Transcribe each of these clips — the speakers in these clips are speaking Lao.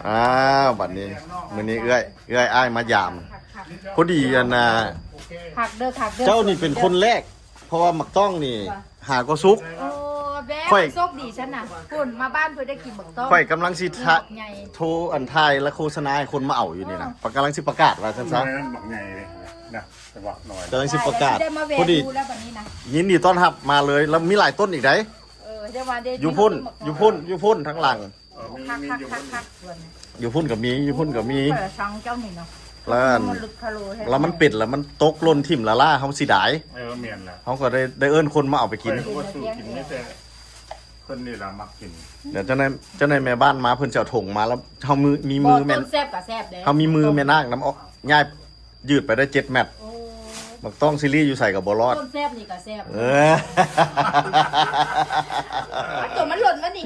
ອ້າວ ບັດນີ້ ມື້ນີ້ເອື້ອຍ ເອື້ອຍອ້າຍມາຢາມ ພໍດີອັນນ່າ ຄັກເດີ ຄັກເດີ ເຈົ້ານີ້ເປັນຄົນແລກ ເພາະວ່າໝາກຕ້ອງນີ້ຫາກໍສຸກ. ໂອ້ ແບບ ຂ້ອຍ ໂຊກດີຊັ້ນນະ ພຸ້ນມາບ້ານເພິ່ນໄດ້ກິນໝາກຕ້ອງ ຂ້ອຍກຳລັງຊິ ໂຕບັກໃຫຍ່ ໂທອັນ ຖ່າຍລະໂຄສະນາໃຫ້ຄົນມາເອົາຢູ່ນີ້ນະ ເອີ ກຳລັງຊິປະກາດວ່າຊັ້ນຊະ ແມ່ນບັກໃຫຍ່ເລີຍນະ ແຕ່ບັກນ້ອຍ ກຳລັງຊິປະກາດ ພໍດີ ຍິນດີຕ້ອນຮັບມາເລີຍ ແລ້ວມີຫຼາຍຕົ້ນອີກໃດ ເອີ ແຕ່ວ່າເດ ຢູ່ພຸ້ນ ຢູ່ພຸ້ນ ຢູ່ພຸ້ນທາງຫຼັງ ເອີ ມີ ມີຢູ່ພຸ້ນ ຄັກໆ ຢູ່ພຸ້ນກໍມີ ຢູ່ພຸ້ນກໍມີ ຂ້ອຍສັ່ງເຈົ້ານີ້ເນາະ ແລ້ວອັນ ມັນລຶກຄາໂລແທ້ ແລ້ວມັນເປັນ ແລ້ວມັນຕົກຫຼົ່ນຖິ້ມລະລາ ເຮົາເສຍດາຍ ເອີ ແມ່ນລະ ເຮົາກໍໄດ້ ໄດ້ເອີ້ນຄົນມາເອົາໄປກິນ ຂ້ອຍກໍບໍ່ສູ້ກິນ ມີແຕ່ເພິ່ນນີ້ລະມັກກິນ ດຽວເຈົ້ານາຍ ເຈົ້ານາຍແມ່ບ້ານມາ ເພິ່ນຊິເອົາຖົງມາ ແລ້ວເຮົາມື ມີມືແມ່ນ ແຊບກໍແຊບເດ້ ເຮົາມີມືແມ່ນາງນຳ ເອົາ ຍ້າຍ ຢືດໄປໄດ້ເຈັດແມັດ ໂອ້ ບັກຕ້ອງຊີຣີຢູ່ໃສກໍບໍ່ລອດ ຕົ້ນແຊບນີ້ກໍແຊບ ເອີ ຕົວມັນຫຼົ່ນວະນີ້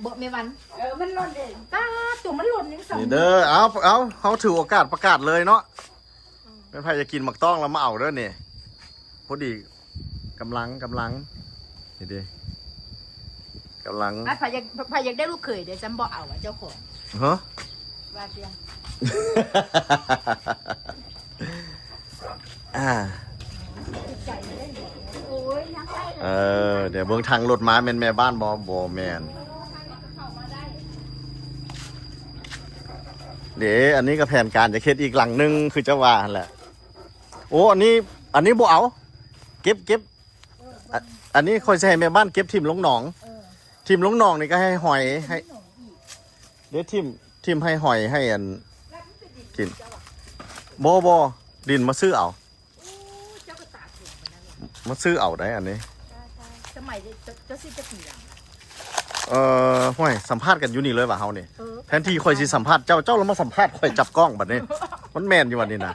ບໍ່ແມ່ວັນ ເອີ ມັນຫຼົ່ນເດ້ ຕາ ຕົວມັນຫຼົ່ນຍັງສ່ຳ ນີ້ເດີ ເອົາ ເອົາ ເຮົາຖືໂອກາດປະກາດເລີຍເນາະ ແມ່ນໃຜຢາກກິນໝາກຕ້ອງລະມາເອົາເດີນີ້ ພໍດີ ກຳລັງ ກຳລັງ ນີ້ເດ້ ກຳລັງ ໃຜຢາກ ໃຜຢາກໄດ້ລູກເຂີຍເດ້ ຊັ້ນບໍ່ເອົາ ເຈົ້າຂອງ ຮະ ວ່າເຕີຍ ອ່າ ໂອ້ຍ ຍັງໄດ້ ເອີ ດຽວເບິ່ງທາງລົດມາ ແມ່ນແມ່ບ້ານບໍ່? ບໍ່ແມ່ນ ເດ້ ອັນນີ້ກໍແຜນການຈະເຮັດອີກຫຼັງໜຶ່ງ ຄືເຈົ້າວ່າຫັ້ນແຫຼະ ໂອ້ ອັນນີ້ ອັນນີ້ບໍ່ເອົາ ເກັບ ເກັບ ອ- ອັນນີ້ຂ້ອຍຊິໃຫ້ແມ່ບ້ານເກັບຖິ້ມລົງໜອງ ເອີ ຖິ້ມລົງໜອງນີ້ກໍໃຫ້ຫອຍ ໃຫ້ ເດ້ ຖິ້ມ ຖິ້ມໃຫ້ຫອຍ ໃຫ້ອັນ ກິນ ບໍ່ ບໍ່ ດິນມາຊື້ເອົາ ໂອ້ ເຈົ້າກໍຕາເຖິງປານນັ້ນ ມາຊື້ເອົາໄດ໋ອັນນີ້ ສະໄໝເຈົ້າ ເຈົ້າຊິຈັກປີຫຼັງ ເອີ ຫ້ວຍ ສຳພາດກັນຢູ່ນີ້ເລີຍວ່າເຮົານີ້ ເອີ ແທນທີ່ຂ້ອຍຊິສຳພາດເຈົ້າ ເຈົ້າລະມາສຳພາດຂ້ອຍຈັບກ້ອງບັດນີ້ ມັນແມ່ນຢູ່ບັດນີ້ນະ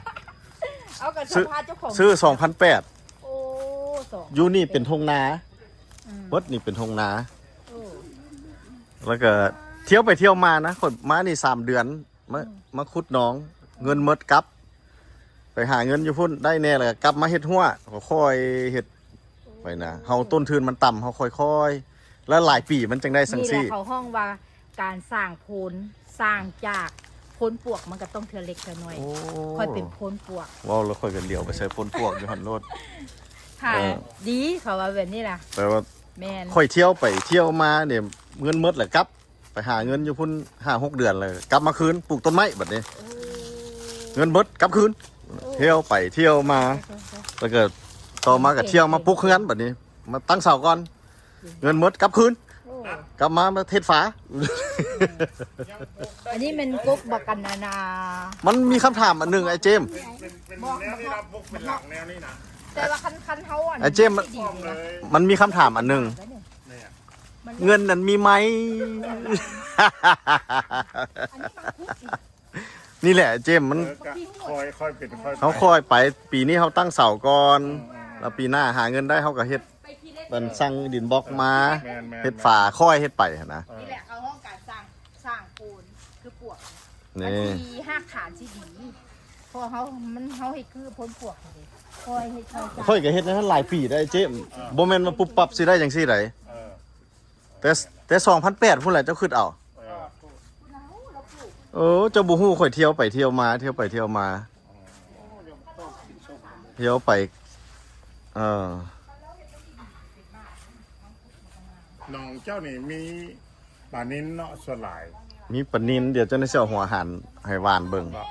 ເອົາກໍສຳພາດເຈົ້າຂອງ ຊື້ສອງພັນແປດ ໂອ້ ຢູ່ນີ້ເປັນທົ່ງນາ ອືມ ເບິດນີ້ເປັນທົ່ງນາ ໂອ້ ແລ້ວກໍທ່ຽວໄປທ່ຽວມານະ ຂ້ອຍມານີ້ສາມເດືອນ ມາ ອືມ ມາຂຸດໜອງ ເງິນໝົດກັບ ໄປຫາເງິນຢູ່ພຸ້ນໄດ້ແດ່ ແລ້ວກໍກັບມາເຮັດຮົ້ວ ກໍຄ່ອຍເຮັດ ໂອ້ ໄປນະ ເຮົາຕົ້ນທຶນມັນຕ່ຳ ເຮົາຄ່ອຍໆ ແລ້ວຫຼາຍປີມັນຈັ່ງໄດ້ຈັ່ງຊີ້ ນີ້ແຫຼະເຂົາຮ້ອງວ່າ ການສ້າງໂພນ ສ້າງຈາກໂພນປວກ ມັນກໍຕ້ອງເທື່ອເລັກເທື່ອນ້ອຍ ໂອ້ ຂ້ອຍເປັນໂພນປວກ ເວົ້າແລ້ວຂ້ອຍກໍຫຼຽວໄປໃສ່ໂພນປວກຢູ່ຫັ້ນໂລດ ຫາ ເອີ ດີ ເຂົາວ່າແບບນີ້ລະ ແປວ່າ ແມ່ນ ຂ້ອຍທ່ຽວໄປທ່ຽວມານີ້ ເງິນໝົດແລ້ວກັບ ໄປຫາເງິນຢູ່ພຸ້ນຫ້າຫົກເດືອນ ແລ້ວກັບມາຄືນ ປູກຕົ້ນໄມ້ບັດນີ້ ໂອ້ ເງິນເບິດກັບຄືນ ໂອ້ ທ່ຽວໄປທ່ຽວມາ ແລ້ວກໍຕໍ່ມາກໍທ່ຽວມາປຸກເຮືອນບັດນີ້ ມາຕັ້ງເສົາກ່ອນ ເງິນໝົດກັບຄືນ ໂອ້ ກັບມາ ມາເຮັດຝາ ອັນນີ້ແມ່ນກົກບັກກັນນານາ ມັນມີຄຳຖາມອັນໜຶ່ງ ອ້າຍເຈມ ເປັນ ເປັນແນວນີ້ນະ ປຸກເປັນຫຼັງແນວນີ້ນະ ແຕ່ວ່າຄັນ ຄັນເຮົາອັນ ອ້າຍເຈມ ມັນມີຄຳຖາມອັນໜຶ່ງ ເງິນນັ້ນມີໄໝ? ອັນນີ້ມັນຄຸດອີກ ນີ້ແຫຼະເຈມ ມັນ ເອີ ກະຄ່ອຍ ຄ່ອຍເປັນຄ່ອຍໄປ ເຮົາຄ່ອຍໄປ ປີນີ້ເຮົາຕັ້ງເສົາກ່ອນ ອືມ ແລ້ວປີໜ້າຫາເງິນໄດ້ເຮົາກໍເຮັດ ມັນສັ່ງດິນບລັອກມາ ແມ່ນໆໆ ເຮັດຝາ ຄ່ອຍເຮັດໄປຫັ້ນນະ ເອີ ນີ້ແຫຼະເຂົາຮ້ອງການສ້າງ ສ້າງໂພນ ຄືປວກ ນີ້ ອັນທີ່ຮາກຖານຊິດີ ເພາະເຮົາ ມັນ ເຮົາເຮັດຄືໂພນປວກນີ້ເດ້ ຄ່ອຍເຮັດຄ່ອຍສ້າງ ຂ້ອຍກໍເຮັດໃນນັ້ນຫຼາຍປີໄດ໋ເຈມ ເອີ ບໍ່ແມ່ນວ່າປຸບປັບຊິໄດ້ຈັ່ງຊີ້ໄດ໋ ເອີ ແຕ່ ແຕ່ສອງພັນແປດພຸ້ນແຫຼະ ເຈົ້າຄິດເອົາ ເອີ ເອີ ເຈົ້າບໍ່ຮູ້ ຂ້ອຍທ່ຽວໄປທ່ຽວມາ ທ່ຽວໄປທ່ຽວມາ ທ່ຽວໄປ ເອີ ໜອງເຈົ້ານີ້ມີປານິນເນາະ ສ່ວນຫຼາຍ ມີປານິນ ດຽວເຈົ້ານາຍຊິເອົາຫົວອາຫານໃຫ້ຫວ່ານເບິ່ງ ບໍ່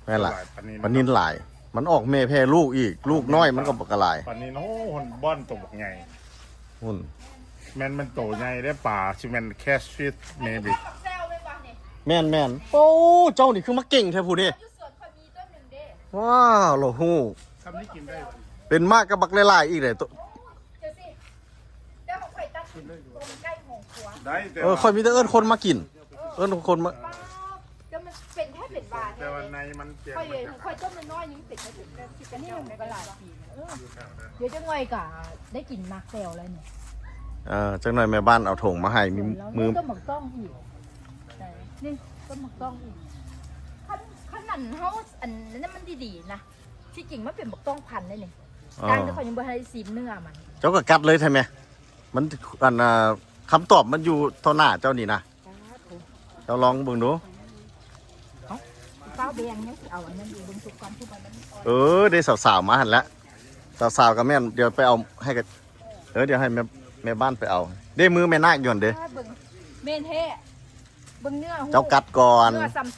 ແມ່ນລະ ສ່ວນຫຼາຍປານິນ ປານິນຫຼາຍ ມັນອອກແມ່ແຜ່ລູກອີກ ລູກນ້ອຍມັນກໍ ກໍຫຼາຍ ປານິນ ໂອ້ ມັນບ່ອນໂຕບັກໃຫຍ່ ພຸ້ນ ແມ່ນ ມັນໂຕໃຫຍ່ເດ້ປາ ຊິແມ່ນ catfish maybe ແມ່ນໆ ໂອ້ ເຈົ້ານີ້ຄືມາເກັ່ງແທ້ຜູ້ນີ້ ຢູ່ສວນຂ້ອຍມີຕົ້ນໜຶ່ງເດ້ ວ້າວ ລາວຮູ້ ຊ່ຳນີ້ກິນໄດ້ບໍ່? ເປັນມາກກັບບັກຫຼາຍໆອີກເດ້ ໂຕ ໂອ້ ຈັ່ງຊີ້ ແຕ່ຂອງຂ້ອຍຕັດຕົ້ນໃກ້ຫ້ອງຄົວ ໄດ້ ແຕ່ ເອີ ວ່າ ຂ້ອຍມີແຕ່ເອີ້ນຄົນມາກິນ ເອີ ເອີ້ນຄົນມາ ປ້າ ແຕ່ມັນເປັນແທ້ເປັນວ່າແທ້ ແຕ່ວ່າໃນມັນແຈ່ມ ຂ້ອຍ ມັນຈະ ຂ້ອຍຕົ້ນນ້ອຍໆຍັງເປັນແທ້ເປັນ ອັນນີ້ມັນກໍຫຼາຍປີ ເອີ ດຽວຈັກໜ່ອຍກໍໄດ້ກິນໝາກແຊວແລ້ວນີ້ ເອີ ຈັກໜ່ອຍແມ່ບ້ານເອົາຖົງມາໃຫ້ ມີ ມີ ຕົ້ນໝາກຕ້ອງອີກ ນີ້ຕົ້ນໝາກຕ້ອງອີກ ຄັນ ຄັນນັ້ນເຮົາ ອັນນັ້ນມັນດີໆນະ ທີ່ຈິງມັນເປັນໝາກຕ້ອງພັນເດ້ນີ້ ອໍ ຕ່າງແຕ່ຂ້ອຍຍັງບໍ່ທັນໄດ້ຊີມເນື້ອມັນ ເຈົ້າກໍກັດເລີຍໃຊ່ໄໝ ມັນ ອັນ ອ່າ ຄຳຕອບມັນຢູ່ຕໍ່ໜ້າເຈົ້ານີ້ນະ ສາທຸ ເຈົ້າລອງເບິ່ງດູ ເອົາແບ່ງຍັງຊິເອົາອັນນັ້ນຢູ່ ເບິ່ງສຸກກ່ອນ ຜູ້ໃດມັນອ່ອນ. ເອີ ເດ້ ສາວໆມາຫັ້ນແຫຼະ ສາວໆກໍແມ່ນ ດຽວໄປເອົາໃຫ້ກັນ. ເອີ ດຽວໃຫ້ແມ່ ແມ່ບ້ານໄປເອົາ. ເດ້ ມືແມ່ນາກຢູ່ຫັ້ນເດ້. ເບິ່ງ ແມ່ນແທ້ ເບິ່ງເນື້ອ ເຈົ້າກັດກ່ອນ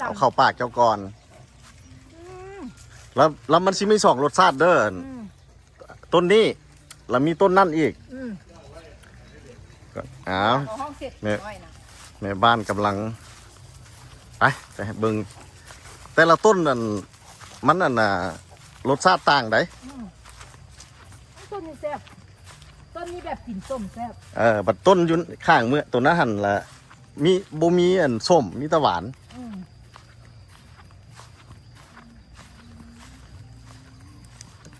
ເອົາເຂົ້າປາກເຈົ້າກ່ອນ. ອືມ ແລ້ວ ແລ້ວມັນຊິມີສອງລົດຊາດເດີ້ ອືມ ຕົ້ນນີ້ ແລ້ວມີຕົ້ນນັ້ນອີກ. ອືມ ອ້າວ ແມ່ ແມ່ບ້ານກຳລັງ ໄປ ໄປເບິ່ງ ແຕ່ລະຕົ້ນນັ້ນ ມັນອັນນ່າ ລົດຊາດຕ່າງໃດ໋. ອືມ ຕົ້ນນີ້ແຊບ ຕົ້ນນີ້ແບບກິນສົ້ມແຊບ. ເອີ ບັດຕົ້ນຢູ່ຂ້າງເມືອ ໂຕນັ້ນຫັ້ນລະ ມີ ບໍ່ມີອັນສົ້ມ ມີແຕ່ຫວານ. ອືມ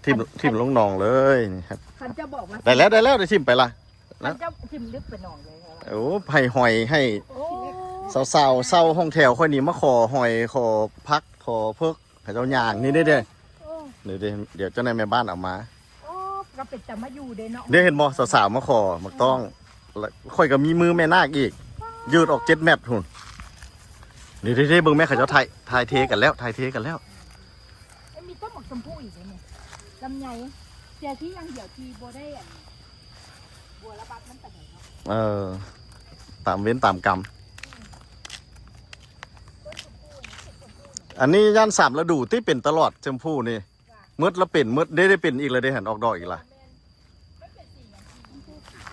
ຖິ້ມ ຖິ້ມລົງໜອງເລີຍ ນີ້ຄັບ. ຄັນເຈົ້າບອກວ່າ ໄດ້ແລ້ວ ໄດ້ແລ້ວ ໄດ້ຖິ້ມໄປລະ. ຄັນເຈົ້າຖິ້ມລຶກໄປໜອງເລີຍ. ໂອ້ ໃຫ້ຫອຍ ໃຫ້ ໂອ້ ສາວໆເຊົ່າຫ້ອງແຖວຂ້ອຍນີ້ ມາຂໍຫອຍ ຂໍຜັກ ຂໍເພິກ ໃຫ້ເຈົ້າຍ່າງ ນີ້ເດ້ ໂອ້ ນີ້ເດ້ ດຽວເຈົ້ານາຍແມ່ບ້ານເອົາມາ. ໂອ້ ກໍເປັນຕາມາຢູ່ເດ້ເນາະ. ເດ້ ເຫັນບໍ່ ສາວໆມາຂໍໝາກຕ້ອງ ແລ້ວຂ້ອຍກໍມີມືແມ່ນາກອີກ ຢືດອອກເຈັດແມັດພຸ້ນ. ນີ້ເດ້ ເບິ່ງແມ່ ເຂົາເຈົ້າຖ່າຍ ຖ່າຍເທກັນແລ້ວ ຖ່າຍເທກັນແລ້ວ. ເອີ ມີຕົ້ນໝາກຊົມພູອີກເດ້ນີ້ ລຳໄຍ ເສຍທີ່ຢ່າງດຽວທີ່ບໍ່ໄດ້ອັນ ບົວລະບັດມັນປານໃດເນາະ. ເອີ ຕາມເວນຕາມກຳ. ອັນນີ້ຢ້ານສາມລະດູຕິ ເປັນຕະຫຼອດ ຊົມພູນີ້ ໝົດລະເປັນໝົດເດ້ ໄດ້ເປັນອີກລະເດ້ ຫັ້ນອອກດອກອີກລະ. ມັນເປັນສີຫຍັງ ສີຊົມພູຂາວ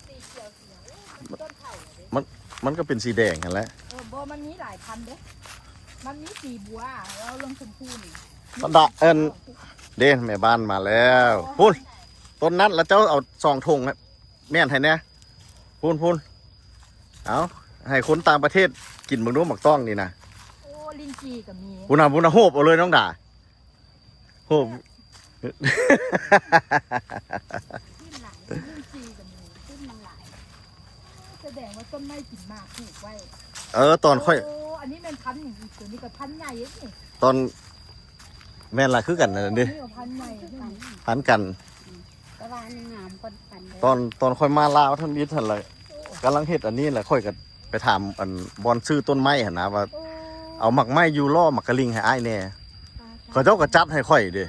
ສີຂຽວ ສີຫຍັງ ມັນຕົ້ນເຖົ້າເດ້. ມັນ ມັນກໍເປັນສີແດງຫັ້ນແຫຼະ. ເອີ ບໍ່ ມັນມີຫຼາຍພັນເດ້ ມັນມີສີບົວ ແລ້ວເລື່ອງຊົມພູນີ້ ບັນດາ ເອີ້ນ ເດ້ ແມ່ບ້ານມາແລ້ວ. ພຸ້ນ ຕົ້ນນັ້ນລະເຈົ້າເອົາສອງຖົງ ແມ່ນໃຫ້ແດ່ ພຸ້ນໆ. ເອົາ ໃຫ້ຄົນຕ່າງປະເທດກິນເບິ່ງດູ ໝາກຕ້ອງນີ້ນະ. ໂອ້ ລິນຈີ່ກໍມີ ພຸ້ນນະ ພຸ້ນນະ ໂຫບເອົາເລີຍນ້ອງດາ ໂຫບ. ສະແດງວ່າຕົ້ນໄມ້ກິນໝາກປູກໄວ້. ເອີ ຕອນຂ້ອຍ ໂອ້ ອັນນີ້ແມ່ນພັນຫຍັງອີກ ຕົວນີ້ກໍພັນໃຫຍ່ເດ້. ຕອນ ແມ່ນລະ ຄືກັນນັ້ນເດ້ ໂອ້ ອັນນີ້ກໍພັນໃຫຍ່ ພັນກັນ. ແຕ່ວ່າອັນນີ້ງາມກວ່າກັນເດ້. ຕອນ ຕອນຂ້ອຍມາລາວທຳອິດຫັ້ນລະ ກຳລັງເຮັດອັນນີ້ລະ ຂ້ອຍກໍໄປຖາມອັນບ່ອນຊື້ຕົ້ນໄມ້ຫັ້ນນະ ວ່າ ໂອ້ ເອົາໝາກໄມ້ຢູ່ລໍ້ໝາກກະລິງໃຫ້ອ້າຍແດ່. ເຂົາເຈົ້າກໍຈັດໃຫ້ຂ້ອຍເດ້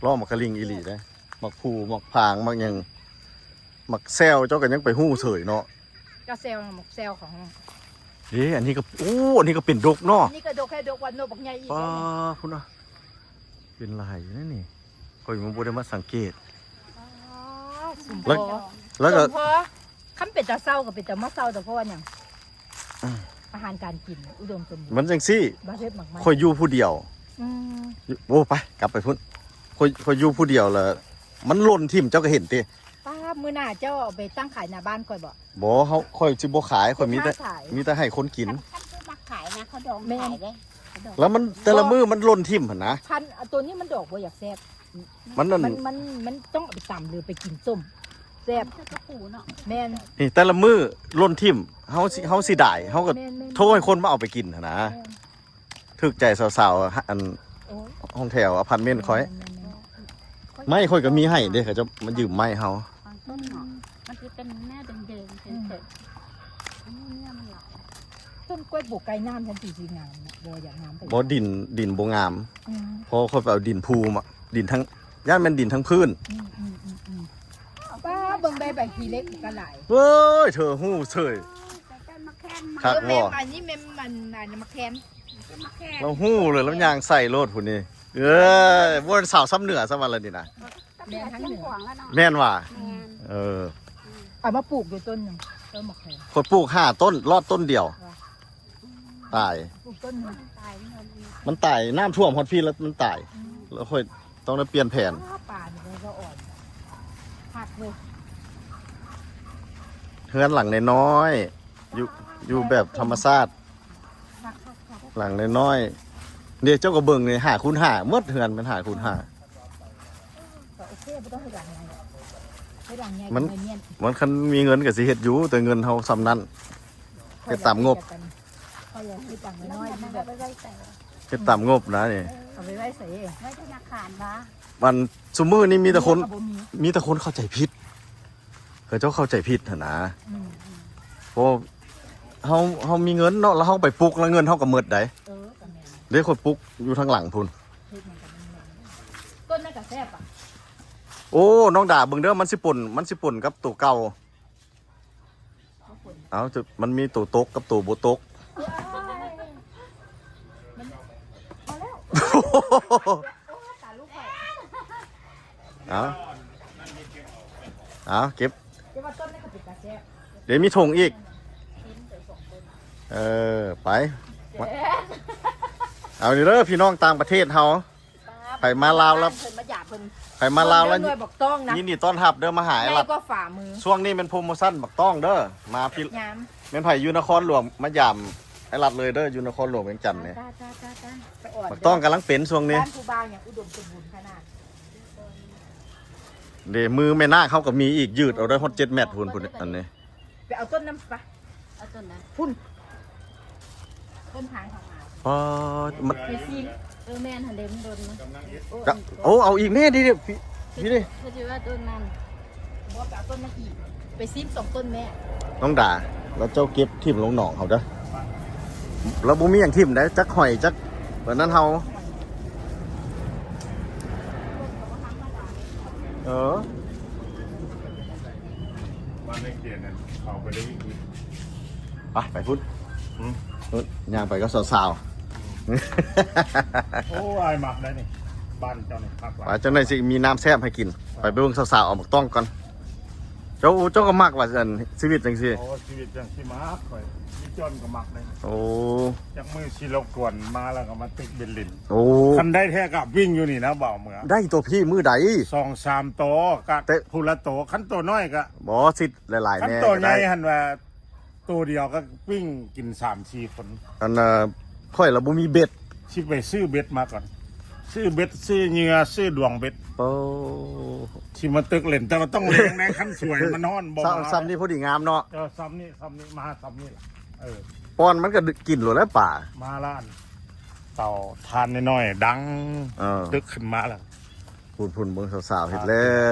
ລໍ້ໝາກກະລິງອີ່ຫຼີເດ້. ໝາກພູ ໝາກຜາງ ໝາກຫຍັງ ໝາກແຊວ ເຈົ້າກໍຍັງໄປຮູ້ເສີຍເນາະ. ກະແຊວ ໝາກແຊວຂອງ ເດ້ ອັນນີ້ກໍ ໂອ້ ອັນນີ້ກໍເປັນດົກເນາະ. ອັນນີ້ກໍດົກ ໃຫ້ດົກກວ່າໂນບັກໃຫຍ່ອີກ. ປ້າ ພຸ້ນນະ ເປັນຫຼາຍຢູ່ນະນີ້ ຂ້ອຍຍັງບໍ່ໄດ້ມາສັງເກດ. ອໍ ແລ້ວ ແລ້ວກໍ ສົມພໍ ຄັນເປັນຕາເຊົາກໍເປັນຕາມາເຊົາ ແຕ່ເພາະວ່າຫຍັງ ອືມ ອາຫານການກິນອຸດົມສົມບູນ. ມັນຈັ່ງຊີ້ ຂ້ອຍຢູ່ຜູ້ດຽວ. ອືມ ໂອ້ ໄປ ກັບໄປພຸ້ນ. ຂ້ອຍ ຂ້ອຍຢູ່ຜູ້ດຽວລະ ມັນຫຼົ່ນຖິ້ມ ເຈົ້າກໍເຫັນຕິ. ປ້າ ມື້ໜ້າເຈົ້າເອົາໄປຕັ້ງຂາຍໜ້າບ້ານຂ້ອຍບໍ? ບໍ່ ເຮົາ ຂ້ອຍຊິບໍ່ຂາຍ ຂ້ອຍມີແຕ່ ມີແຕ່ໃຫ້ຄົນກິນ. ຄັນ ຄັນຜູ້ມັກຂາຍນະ ເຂົາດອງຂາຍເດ້ ເຂົາດອງ. ແລ້ວມັນ ແຕ່ລະມື້ມັນຫຼົ່ນຖິ້ມຫັ້ນນະ. ພັນ ໂຕນີ້ມັນດອກບໍ່ຢາກແຊບ. ມັນນັ້ນ ມັນ ມັນ ມັນຕ້ອງເອົາໄປຕຳ ຫຼືໄປກິນສົ້ມ ແຊບ ມັນຄືກະປູເນາະ. ແມ່ນ ນີ້ແຕ່ລະມື້ຫຼົ່ນຖິ້ມ ເຮົາຊິ ເຮົາຊິດາຍ ເຮົາກໍ ແມ່ນໆໆ ໂທໃຫ້ຄົນມາເອົາໄປກິນຫັ້ນນະ. ແມ່ນ ຖືກໃຈສາວໆ ອັນ ໂອ້ຍ ຫ້ອງແຖວອາພາດເມັນຂ້ອຍ. ແມ່ນໆໆ ໄມ້ຂ້ອຍກໍມີໃຫ້ເດ້ ເຂົາເຈົ້າມາຢືມໄມ້ເຮົາ. ບາງຕົ້ນເນາະ ມັນຊິເປັນແນວແດງໆ ອືມ ເສີຍໆ ອັນນີ້ເນື້ອມັນຫຼາຍ. ຕົ້ນກ້ວຍບໍ່ໃກ້ນ້ຳ ຊັ້ນຊິ ຊິງາມເນາະ ບໍ່ຢາກງາມປານໃດ. ບໍ່ ດິນ ດິນບໍ່ງາມ. ອືມ ເພາະຂ້ອຍໄປເອົາດິນພູມາ ດິນທັງ ຢ້ານແມ່ນດິນທັງພື້ນ. ອືມໆໆໆ ປ້າ ເບິ່ງໃບ ໃບຂີ້ເຫຼັກກໍຫຼາຍ. ເວີຍ ເທີຮູ້ເສີຍ. ຄັກບໍ່? ອັນນີ້ແມ່ນມັນ ອັນໝາກແຄນ ລາວຮູ້ເລີຍ ລາວຍ່າງໃສ່ໂລດພຸ້ນນີ້. ເອີຍ ບໍ່ແມ່ນສາວຊຳເໜືອຊຳວ່າລະນີ້ນະ. ແມ່ນທາງເໜືອ ແມ່ນຫວາ? ແມ່ນ ເອີ ເອົາມາປູກຢູ່ຕົ້ນໜຶ່ງ ຕົ້ນໝາກແຄນ. ຂ້ອຍປູກຫ້າຕົ້ນ ລອດຕົ້ນດຽວ ຕາຍ. ປູກຕົ້ນໜຶ່ງ ມັນຕາຍ ນ້ຳຖ້ວມຮອດພີ້ແລ້ວມັນຕາຍ. ອືມ ແລ້ວຂ້ອຍຕ້ອງໄດ້ປ່ຽນແຜນ. ອ້າ ປານີ້ກໍອ່ອນ ຄັກເວີຍ. ເຮືອນຫຼັງນ້ອຍໆ ຢູ່ ຢູ່ແບບທຳມະຊາດ ຫຼັງນ້ອຍໆ ເດ້. ເຈົ້າກໍເບິ່ງນີ້ ຫ້າຄູນຫ້າ ໝົດເຮືອນແມ່ນຫ້າຄູນຫ້າ. ກໍໂອເຄ ບໍ່ຕ້ອງເຮັດຫຼັງໃຫຍ່ ເຮັດຫຼັງໃຫຍ່ ມັນ ມັນຄັນມີເງິນກໍຊິເຮັດຢູ່ ແຕ່ເງິນເຮົາສ່ຳນັ້ນ. ເຮັດຕາມງົບ ຂ້ອຍຢາກເຮັດຫຼັງນ້ອຍໆ ແບບ ເຮັດຕາມງົບນະນີ້. ເອົາໄປໄວ້ໃສ? ໄວ້ທະນາຄານຫວາ? ອັນ ຊຸມື້ນີ້ມີແຕ່ຄົນ ກໍບໍ່ມີ ມີແຕ່ຄົນເຂົ້າໃຈຜິດ ເຂົາເຈົ້າເຂົ້າໃຈຜິດຫັ້ນນະ. ອືມໆ ເພາະເຮົາ ເຮົາມີເງິນເນາະ ແລ້ວເຮົາໄປປຸກ ແລ້ວເງິນເຮົາກໍໝົດໄດ໋. ເອີ ກໍແມ່ນ. ເດ້ ຂ້ອຍປຸກຢູ່ທາງຫຼັງພຸ້ນ. ຕົ້ນນັ້ນກໍແຊບອະ. ໂອ້ ນ້ອງດາເບິ່ງເດີ້ ມັນຊິປົນ ມັນຊິປົນກັບໂຕເກົ່າ. ເອົາ ມັນມີໂຕຕົກກັບໂຕບໍ່ຕົກ. ມັນ ພໍແລ້ວ. ເອົາ ເອົາ ເກັບ ເກັບວ່າຕົ້ນນັ້ນກໍເປັນຕາແຊບ. ເດ ມີຖົງອີກ. ເອີ ໄປ. ເອົານີ້ເດີ້ ພີ່ນ້ອງຕ່າງປະເທດເຮົາ. ໃຜມາລາວແລ້ວ ເພິ່ນມາຢາມເພິ່ນ ໃຜມາລາວແລ້ວ ເບິ່ງເດີ້ ໜ່ວຍບັກຕ້ອງນະ ຍິນດີຕ້ອນຮັບເດີ້ ມາຫາໄອ້ລັດ. ໃຫຍ່ກວ່າຝ່າມື. ຊ່ວງນີ້ແມ່ນໂປຣໂມຊັນບັກຕ້ອງເດີ້ ມາພີ່ ຍາມ ແມ່ນໃຜຢູ່ນະຄອນຫຼວງມາຢາມໄອ້ລັດເລີຍເດີ້ ຢູ່ນະຄອນຫຼວງວຽງຈັນນີ້. ຕາຍໆໆໆ ໄປອ່ອນ ບັກຕ້ອງກຳລັງເປັນຊ່ວງນີ້. ບ້ານຜູ້ບ່າວຫຍັງອຸດົມສົມບູນຂະໜາດ. ເດ ມືແມ່ນາກເຮົາກໍມີອີກ ຢືດເອົາໄດ້ຮອດເຈັດແມັດພຸ້ນ ພຸ້ນ ອັນນີ້. ໄປເອົາຕົ້ນນັ້ນໄປ ເອົາຕົ້ນນັ້ນ ພຸ້ນ ຕົ້ນທາງເຂົ້າມາ. ອໍ ມັນ ໄປຊິງ ເອີ ແມ່ນຫັ້ນເດ້ ມັນດົນນະ. ໂອ້ ເອົາອີກແມ່ ດີໆ ພີ່ ພີ່ເດ້ ເຂົາຊິວ່າຕົ້ນນັ້ນ. ບໍ່ ໄປເອົາຕົ້ນນັ້ນອີກ ໄປຊິງສອງຕົ້ນແມ່. ນ້ອງດາ ແລ້ວເຈົ້າເກັບຖິ້ມລົງໜອງເຮົາເດີ້. ລາວບໍ່ມີຫຍັງຖິ້ມໄດ໋ ຈັກຫອຍຈັກ ແບບນັ້ນເຮົາ. ເອີ ບ້ານໃນເຂດນັ້ນເຂົ້າໄປໄດ້ອີກ. ໄປ ໄປພຸ້ນ. ຫືມ ພຸ້ນ ຍ່າງໄປກັບສາວໆ. ໂອ້ ອ້າຍມັກໄດ໋ນີ້ ບ້ານເຈົ້ານີ້ຄັກຫຼາຍ. ໄປ ຈັ່ງໃດຊິມີນ້ຳແຊບໃຫ້ກິນ. ໄປ ໄປເບິ່ງສາວໆ ເອົາບັກຕ້ອງກ່ອນ. ເຈົ້າ ເຈົ້າກໍມັກວ່າ ອັນ ຊີວິດຈັ່ງຊີ້. ໂອ້ ຊີວິດຈັ່ງຊີ້ມັກ ຂ້ອຍມີຈອນກໍມັກໄດ໋. ໂອ້ ຈັກມື້ຊິລົບກວນ ມາແລ້ວກໍມາຕຶກເບັນຫຼິ້ນ. ໂອ້ ຄັນໄດ້ແທ້ກໍວິ່ງຢູ່ນີ້ນະ ບໍ່ເອົາເມືອ. ໄດ້ຕົວະພີ່ ມື້ໃດ ສອງສາມໂຕ ກະ ແຕ່ ຜູ້ລະໂຕ ຄັນໂຕນ້ອຍກະ ບໍ່ ຊິດຫຼາຍໆ ຄັນ ແນ່ ໂຕໃຫຍ່ຫັ້ນວ່າ ໂຕດຽວກໍປີ້ງກິນສາມສີ່ຄົນ. ອັນນ່າ ຂ້ອຍລະບໍ່ມີເບັດ. ຊິໄປຊື້ເບັດມາກ່ອນ ຊື້ເບັດ ຊື້ເຫຍື່ອ ຊື້ດວງເບັດ. ໂອ້ ຊິມາຕຶກຫຼິ້ນ ແຕ່ວ່າຕ້ອງລ້ຽງໃນ ຄັນສວຍມັນຮ້ອນບໍ່. ຊ- ຊ່ຳນີ້ພໍດີງາມເນາະ. ເອີ ຊ່ຳນີ້ ຊ່ຳນີ້ ມາຊ່ຳນີ້ລະ. ເອີ ປ້ອນມັນກໍກິນໂລດແລ້ວປາ. ມາລະ ອັນເຕົາຖ່ານນ້ອຍໆ ດັງ ເອີ ຕຶກຂຶ້ນມາລະ. ພຸ້ນໆ ເບິ່ງສາວໆ ເຮັດແລ້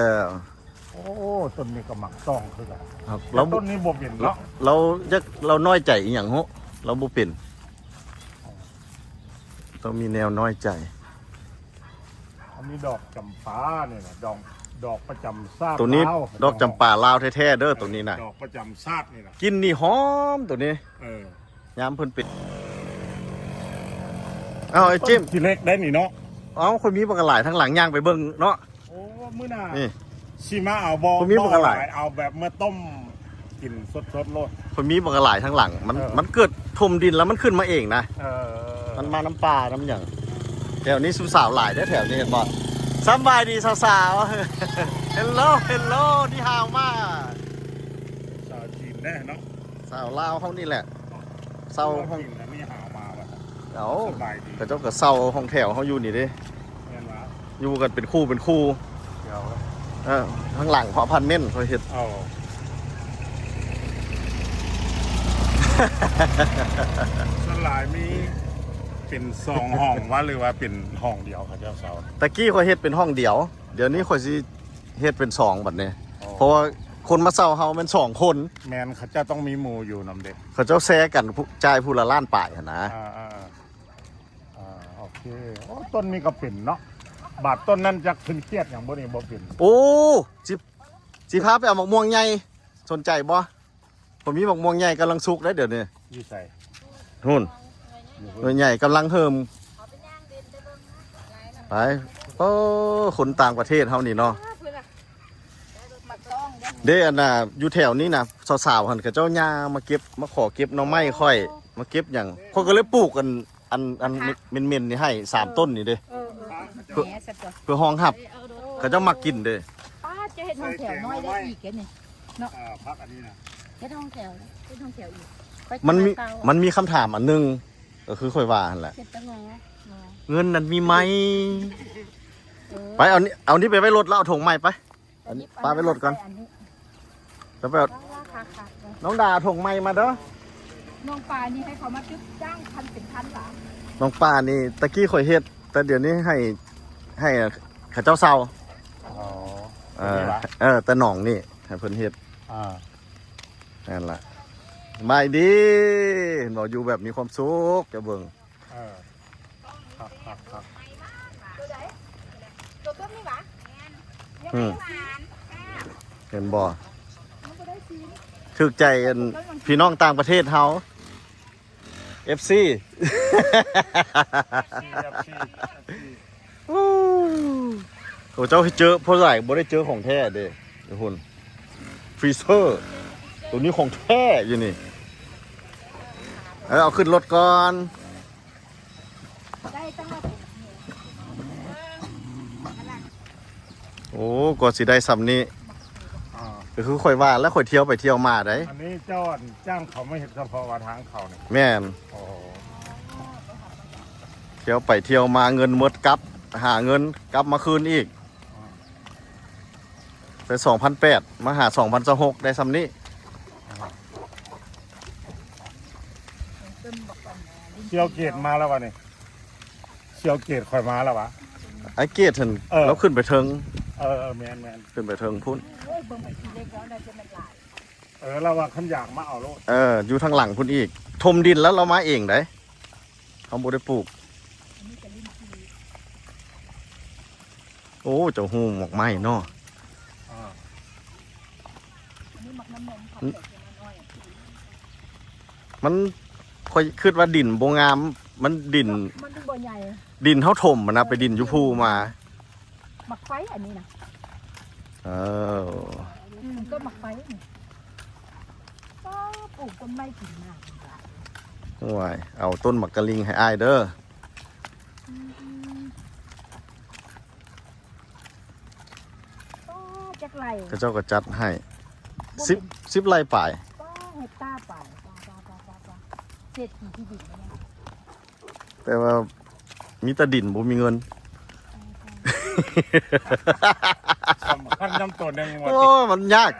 ວ. ໂອ້ ຕົ້ນນີ້ກໍໝາກຕ້ອງຄືກັນ. ແຕ່ຕົ້ນນີ້ບໍ່ເປັນເນາະ. ລາວຢາກ ລາວນ້ອຍໃຈອີ່ຫຍັງເນາະ ລາວບໍ່ເປັນ. ຕ້ອງມີແນວນ້ອຍໃຈ. ອັນນີ້ດອກຈຳປານີ້ນະ ດອກ ດອກປະຈຳຊາດ. ໂຕນີ້ດອກຈຳປາລາວແທ້ໆເດີ້ ໂຕນີ້ນະ ດອກປະຈຳຊາດນີ້ນະ ກິ່ນນີ້ຫອມໂຕນີ້. ເອີ ຍາມເພິ່ນເປັນ. ເອົາ ໄອ້ຈິ້ມ ຂີ້ເຫຼັກໄດ໋ນີ້ເນາະ. ເອົາ ຂ້ອຍມີບັກຫຼາຍທາງຫຼັງ ຍ່າງໄປເບິ່ງເນາະ. ໂອ້ ມື້ໜ້ານີ້ຊິມາເອົາບໍ່? ຂ້ອຍມີບັກຫຼາຍ ເອົາແບບເມືອຕົ້ມກິນສົດໆໂລດ. ຂ້ອຍມີບັກຫຼາຍທາງຫຼັງ ມັນ ເອີ ມັນເກີດຖົມດິນແລ້ວມັນຂຶ້ນມາເອງນະ. ເອີ ມັນມານຳປ່ານຳຫຍັງ. ແຖວນີ້ຊຸມສາວຫຼາຍເດ້ ແຖວນີ້ເຫັນບໍ່? ສຳບາຍດີສາວໆ. ເຮລໂລ ເຮລໂລ ນີ້ຫາວມາ ສາວຈີນແດ່ເນາະ. ສາວລາວເຮົານີ້ແຫຼະ ເຊົ່າຫ້ອງ. ເອົາ ສະບາຍດີ ເຂົາເຈົ້າກໍເຊົ່າຫ້ອງແຖວເຮົາຢູ່ນີ້ເດ້. ແມ່ນຫວາ? ຢູ່ກັນເປັນຄູ່ເປັນຄູ່. ດຽວ ເອີ ທາງຫຼັງເຂົາອາພາດເມັນເຂົາເຮັດ. ເອົາ ສ່ວນຫຼາຍມີເປັນສອງຫ້ອງຫວາ ຫຼືວ່າເປັນຫ້ອງດຽວເຂົາເຈົ້າເຊົ່າ? ຕະກີ້ຂ້ອຍເຮັດເປັນຫ້ອງດຽວ ດຽວນີ້ຂ້ອຍຊິ ເຮັດເປັນສອງບັດນີ້. ອໍ ເພາະວ່າຄົນມາເຊົ່າເຮົາແມ່ນສອງຄົນ. ແມ່ນ ເຂົາເຈົ້າຕ້ອງມີໝູ່ຢູ່ນຳເດ້. ເຂົາເຈົ້າແຊກັນ ຜູ້ ຈ່າຍຜູ້ລະລ້ານປາຍຫັ້ນນະ. ອ່າໆໆ ໂອເຄ. ໂອ້ ຕົ້ນນີ້ກໍເປັນເນາະ. ບາດຕົ້ນນັ້ນຈັກເພິ່ນຄຽດຫຍັງບໍ່ນີ້ ບໍ່ເປັນ. ໂອ້ ຊິ ຊິພາໄປເອົາໝາກມ່ວງໃຫຍ່ ສົນໃຈບໍ່? ຂ້ອຍມີໝາກມ່ວງໃຫຍ່ກຳລັງສຸກເດ້ດຽວນີ້. ຢູ່ໃສ? ພຸ້ນ ໜ່ວຍໃຫຍ່ກຳລັງເຮີມ. ໄປ ໂອ້ ຄົນຕ່າງປະເທດເຮົານີ້ເນາະ. ເດ້ ອັນນ່າ ຢູ່ແຖວນີ້ນະ ສາວໆຫັ້ນ ເຂົາເຈົ້າຍ່າງມາເກັບ ມາຂໍເກັບໜໍ່ໄມ້ຂ້ອຍ ມາເກັບຫຍັງ ຂ້ອຍກໍເລີຍປູກອັນ ອັນ ອັນເໝັນໆນີ້ໃຫ້ສາມຕົ້ນນີ້ເດ້. ເອີ ເພື່ອ ເພື່ອຮອງຮັບ ເຂົາເຈົ້າມັກກິນເດ້. ປ້າ ຈະເຮັດຫ້ອງແຖວນ້ອຍໄດ້ອີກເດ້ນີ້ເນາະ. ເອີ ຜັກອັນນີ້ນະ ເຮັດຫ້ອງແຖວ ເຮັດຫ້ອງແຖວອີກ. ມັນມີ ມັນມີຄຳຖາມອັນໜຶ່ງ ກໍຄືຂ້ອຍວ່າຫັ້ນແຫຼະ ເຮັດຈັ່ງໃດ ເງິນນັ້ນມີໄໝ? ເອີ ໄປເອົານີ້ ເອົານີ້ໄປໄວ້ລົດ ແລ້ວເອົາຖົງໃໝ່ໄປ. ອັນນີ້ປະໄວ້ລົດກ່ອນ ແລ້ວໄປເອົາ ນ້ອງດາເອົາຖົງໃໝ່ມາເດີ້. ນ້ອງປານີ້ໃຫ້ເຂົາມາຕຶກຈ້າງພັນເປັນພັນຫວາ? ນ້ອງປານີ້ຕະກີ້ຂ້ອຍເຮັດ ແຕ່ດຽວນີ້ໃຫ້ ໃຫ້ເຂົາເຈົ້າເຊົ່າ. ອໍ ເອີ ເອີ ແຕ່ໜອງນີ້ໃຫ້ເພິ່ນເຮັດ. ອ່າ ນັ້ນລະ ສະບາຍດີ ເຫັນບໍ່ ຢູ່ແບບມີຄວາມສຸກ ຈະເບິ່ງ. ເອີ ໂຕຕົ້ນນີ້ຫວາ? ອືມ ເຫັນບໍ່? ຖືກໃຈອັນພີ່ນ້ອງຕ່າງປະເທດເຮົາ ເອັຟຊີ ໂອ້ ເຈົ້າເຈີພໍຫຼາຍ ບໍ່ໄດ້ເຈີຂອງແທ້ເດ້ ພຸ້ນ ຟຣີເຊີ ໂຕນີ້ຂອງແທ້ຢູ່ນີ້ ເອີ ເອົາຂຶ້ນລົດກ່ອນ. ໄດ້ຕັ້ງວ່າ ໂອ້ ກວ່າຊິໄດ້ຊ່ຳນີ້ ອ່າ ກໍຄືຂ້ອຍວ່າແລ້ວ ຂ້ອຍທ່ຽວໄປທ່ຽວມາໄດ໋. ອັນນີ້ເຈົ້າຈ້າງເຂົາມາເຮັດສະເພາະວ່າທາງເຂົ້ານີ້? ແມ່ນ. ໂອ້ ທ່ຽວໄປທ່ຽວມາເງິນໝົດ ກັບຫາເງິນກັບມາຄືນອີກ. ແຕ່ສອງພັນແປດ ມາຫາສອງພັນຊາວຫົກ ໄດ້ຊ່ຳນີ້. ສ່ຽວເກດມາແລ້ວວະນີ້? ສ່ຽວເກດຂ້ອຍມາແລ້ວວະ? ໄອ້ເກດຫັ້ນ ເອີ ລາວຂຶ້ນໄປເທິງ. ເອີ ແມ່ນໆ ຂຶ້ນໄປເທິງພຸ້ນ. ເອີ ລາວວ່າຄັນຢາກມາເອົາໂລດ. ເອີ ຢູ່ທາງຫຼັງພຸ້ນອີກ. ຖົມດິນແລ້ວລາວມາເອງໄດ໋. ເຮົາບໍ່ໄດ້ປູກ. ໂອ້ ເຈົ້າຮູ້ໝາກໄມ້ເນາະ. ອ່າ ມັນ ຂ້ອຍຄິດວ່າດິນບໍ່ງາມ ມັນດິນ ມັນບໍ່ໃຫຍ່ ດິນເຮົາຖົມຫັ້ນນະ ໄປດິນຢູ່ພູມາ. ໝາກໄຟອັນນີ້ນະ. ເອີ ອືມ ຕົ້ນໝາກໄຟນີ້. ປ້າ ປູກຕົ້ນໄມ້ກິນນ້ຳຫຼາຍ. ໂອ້ຍ ເອົາຕົ້ນໝາກກະລິງໃຫ້ອ້າຍເດີ. ອືມ ປ້າ ຈັກໄຮ່? ເຂົາເຈົ້າກໍຈັດໃຫ້ ສິບ ສິບໄຮ່ປາຍ. ປ້າ ເຮັກຕາປາຍ. ປ້າ ປ້າ ເສດຖີທີ່ດິນແລ້ວນີ້. ແຕ່ວ່າມີແຕ່ດິນ ບໍ່ມີເງິນ. ສຳຄັນນຳໂຕໜຶ່ງວ່າ ໂອ້ ມັນຍາກ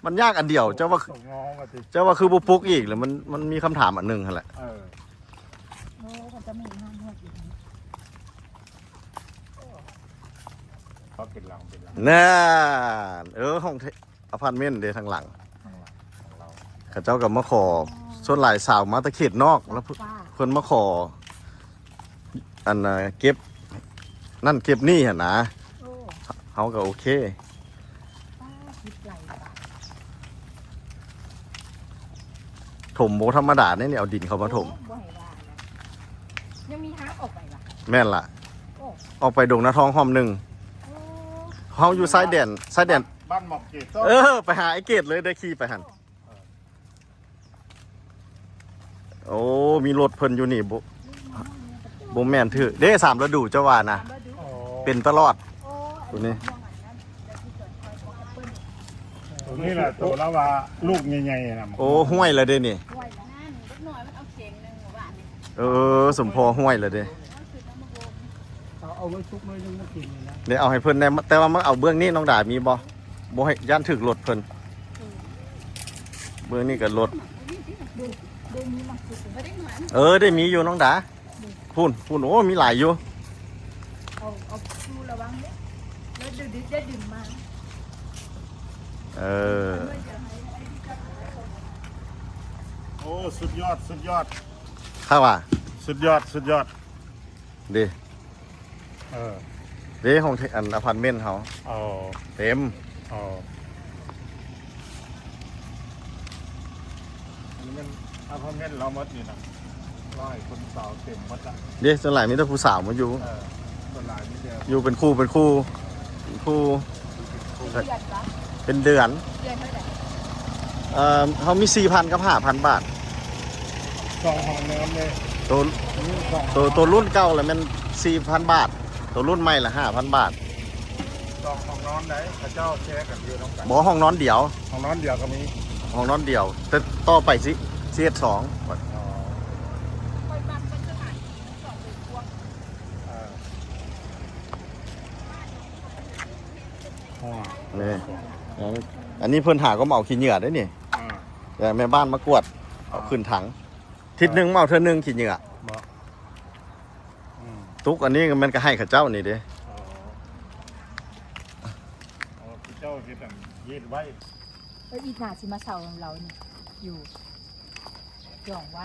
ມັນຍາກອັນດຽວ. ເຈົ້າວ່າ ເຈົ້າວ່າຄືບໍ່ປຸກອີກ ແລ້ວມັນ ມັນມີຄຳຖາມອັນໜຶ່ງຫັ້ນແຫຼະ. ເອີ ໂອ້ ເຂົາຈະມີງານຮອດຢູ່ນີ້. ເປັນຫຼັງ ເປັນຫຼັງ ນັ້ນ. ເອີ ຫ້ອງ ອາພາດເມັນເດ້ທາງຫຼັງ. ທາງຫຼັງຂອງລາວ ເຂົາເຈົ້າກໍມາຂໍ. ອໍ ສ່ວນຫຼາຍສາວມາແຕ່ເຂດນອກ ແລ້ວເພິ່ນ ເພິ່ນມາຂໍ ອັນນ່າ ເກັບນັ້ນເກັບນີ້ຫັ້ນນະ. ໂອ້ ເຮົາກໍໂອເຄ. ປ້າ ສິບໄຮ່ບາດ. ຖົມບໍ່ທຳມະດາເດ້ນີ້ ເອົາດິນເຂົ້າມາຖົມ. ໂອ້ ບໍ່ໃຫ້ວ່ານະ ຍັງມີທາງອອກໄປຫວາ? ແມ່ນລະ. ໂອ້ ອອກໄປດົງນາທອງຫ້ອມໜຶ່ງ. ໂອ້ ເຮົາຢູ່ຊາຍແດນ ຊາຍແດນ ບ້ານໝອກເກດ. ເອີ ໄປຫາໄອ້ເກດເລີຍ ໄດ້ຂີ່ໄປຫັ້ນ. ໂອ້ ມີລົດເພິ່ນຢູ່ນີ້ ບໍ່ ບໍ່ແມ່ນຖືກເດ້. ສາມລະດູເຈົ້າວ່ານະ. ໂອ້ ເປັນຕະຫຼອດ. ໂອ້ ໂຕນີ້ ໂຕນີ້ແຫຼະ ໂຕລາວວ່າລູກໃຫຍ່ໆນະ. ໂອ້ ຫ້ວຍລະເດ້ນີ້. ຫ້ວຍລະ ເດັກນ້ອຍມັນເອົາເຂັງໜຶ່ງມື້ວານນີ້. ເອີ ສົມພໍຫ້ວຍລະເດ້. ເອົາ ເອົາໄວ້ສຸກໜ້ອຍໜຶ່ງມາກິນນີ້ນະ. ເດ ເອົາໃຫ້ເພິ່ນແດ່. ແຕ່ວ່າມາເອົາເບື້ອງນີ້ ນ້ອງດາມີບໍ່? ບໍ່ໃຫ້ ຢ້ານຖືກລົດເພິ່ນ. ເອີ ເບື້ອງນີ້ກໍລົດ. ເອີ ໄດ້ມີຢູ່ນ້ອງດາ. ພຸ້ນ ພຸ້ນ ໂອ້ ມີຫຼາຍຢູ່. ເອົາ ເອົາ ລະວັງເດ້ ແລ້ວດຶງ ດຶງມາ. ເອີ ໂອ້ ສຸດຍອດ ສຸດຍອດ. ຂ້າວ່າ ສຸດຍອດ ສຸດຍອດເດ້. ເອີ ເດ້ ຫ້ອງ ອັນ ອາພາດເມັນເຮົາ. ເອີ ເຕັມ. ເອີ ອັນນີ້ແມ່ນອາພາດເມັນລາວໝົດນີ້ນະ. ຫຼາຍຄົນສາວເຕັມໝົດລະເດ້. ສ່ວນຫຼາຍມີແຕ່ຜູ້ສາວມາຢູ່. ເອີ ສ່ວນຫຼາຍມີແຕ່ ຢູ່ເປັນຄູ່ ເປັນຄູ່ ເປັນຄູ່. ເປັນເດືອນຫວາ? ເປັນເດືອນ. ເດືອນເທົ່າໃດ? ເອີ ເຮົາມີສີ່ພັນກັບຫ້າພັນບາດ. ສອງຫ້ອງນອນເດ້. ໂຕ ມີສອງ ໂຕ ໂຕລຸ້ນເກົ່າລະແມ່ນສີ່ພັນບາດ. ໂຕລຸ້ນໃໝ່ລະຫ້າພັນບາດ. ສອງຫ້ອງນອນໃດ ເຂົາເຈົ້າແຊກັນຢູ່ນຳກັນ. ບໍ່ ຫ້ອງນອນດຽວ. ຫ້ອງນອນດຽວກໍມີ. ຫ້ອງນອນດຽວ ແຕ່ຕໍ່ໄປຊິ ຊິເຮັດສອງ. ອໍ ຂ້ອຍມັກມັນສະຖານທີ່ມັນສອງເປັນພວກ. ເອີ ແມ່ ອັນນີ້ເພິ່ນຫາກໍມາເອົາຂີ້ເຫຍື້ອໄດ໋ນີ້. ອ່າ ແຕ່ແມ່ບ້ານມາກວດ ເອົາຂຶ້ນຖັງ. ທິດໜຶ່ງມາເອົາເທື່ອໜຶ່ງຂີ້ເຫຍື້ອ. ບໍ່ ອືມ ຕຸກອັນນີ້ມັນກໍໃຫ້ເຂົາເຈົ້ານີ້ເດ້. ອໍ ອໍ ເຂົາເຈົ້າເຮັດອັນ ເຮັດໄວ້. ເອີ ອີກໜ້າຊິມາເຊົ່ານຳລາວນີ້ ຢູ່ ຈອງໄວ້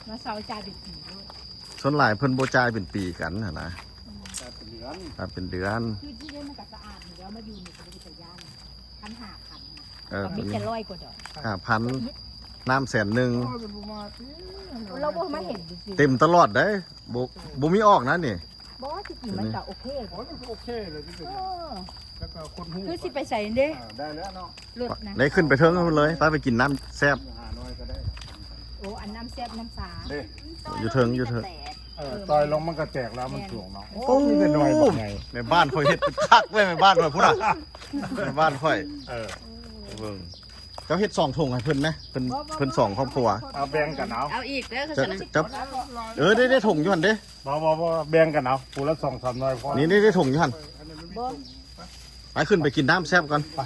ມາເຊົ່າຈ່າຍເປັນປີໂລດ. ສ່ວນຫຼາຍເພິ່ນບໍ່ຈ່າຍເປັນປີກັນຫັ້ນນະ ອືມ ຈ່າຍເປັນເດືອນ ຈ່າຍເປັນເດືອນ. ຄືທີ່ນີ້ມັນກໍສະອາດຢູ່ແລ້ວ ມາຢູ່ນີ້ກໍບໍ່ໄດ້ຢ້ານ ພັນຫ້າພັນນະ ເອີ ກໍມີແຕ່ຮ້ອຍກວ່າດອກ ຫ້າພັນ ນ້ຳແສນໜຶ່ງ ໂອ້ຍ ເປັນຜູ້ມາຕິ ລາວບໍ່ມາເຫັນຊື່ໆ ເຕັມຕະຫຼອດເດ້ ບໍ່ ບໍ່ມີອອກນະນີ້. ບໍ່ ທີ່ຈິງມັນກໍໂອເຄ ໂອ້ຍ ມັນກໍໂອເຄເລີຍທີ່ເປັນ ເອີ ແລ້ວກໍຄົນຮູ້ ຄືຊິໄປໃສເດ້ ອ່າ ໄດ້ແລ້ວເນາະ ລົດນະ ໄດ້ຂຶ້ນໄປເທິງພຸ້ນເລີຍ ໄປ ໄປກິນນ້ຳແຊບ ຫ້າໜ່ວຍກໍໄດ້ ໂອ້ ອັນນ້ຳແຊບນ້ຳຊາເດ້ ຢູ່ເທິງ ຢູ່ເທິງ ເອີ ຕ່ອຍລົງມັນກໍແຕກແລ້ວ ມັນສູງເນາະ ໂອ້ ມີແຕ່ໜ່ວຍບັກໃຫຍ່ ແມ່ບ້ານຂ້ອຍເຮັດຄັກເວີຍ ແມ່ບ້ານຂ້ອຍພຸ້ນນະ ແມ່ບ້ານຂ້ອຍ ເອີ ເບິ່ງ ເຈົ້າເຮັດສອງຖົງໃຫ້ເພິ່ນນະ ເພິ່ນ ບໍ່ ບໍ່ ເພິ່ນສອງຄອບຄົວ ເອົາແບ່ງກັນເອົາ ເອົາອີກເດີ ເຈົ້າ ເຈົ້າ ເອີ ໄດ້ ໄດ້ຖົງຢູ່ຫັ້ນເດ້ ບໍ່ ບໍ່ ບໍ່ ແບ່ງກັນເອົາ ຜູ້ລະສອງສາມໜ່ວຍພໍ ນີ້ ນີ້ ໄດ້ຖົງຢູ່ຫັ້ນ ບໍ່ ໄປ ຂຶ້ນໄປກິນນ້ຳແຊບກ່ອນ ໄປ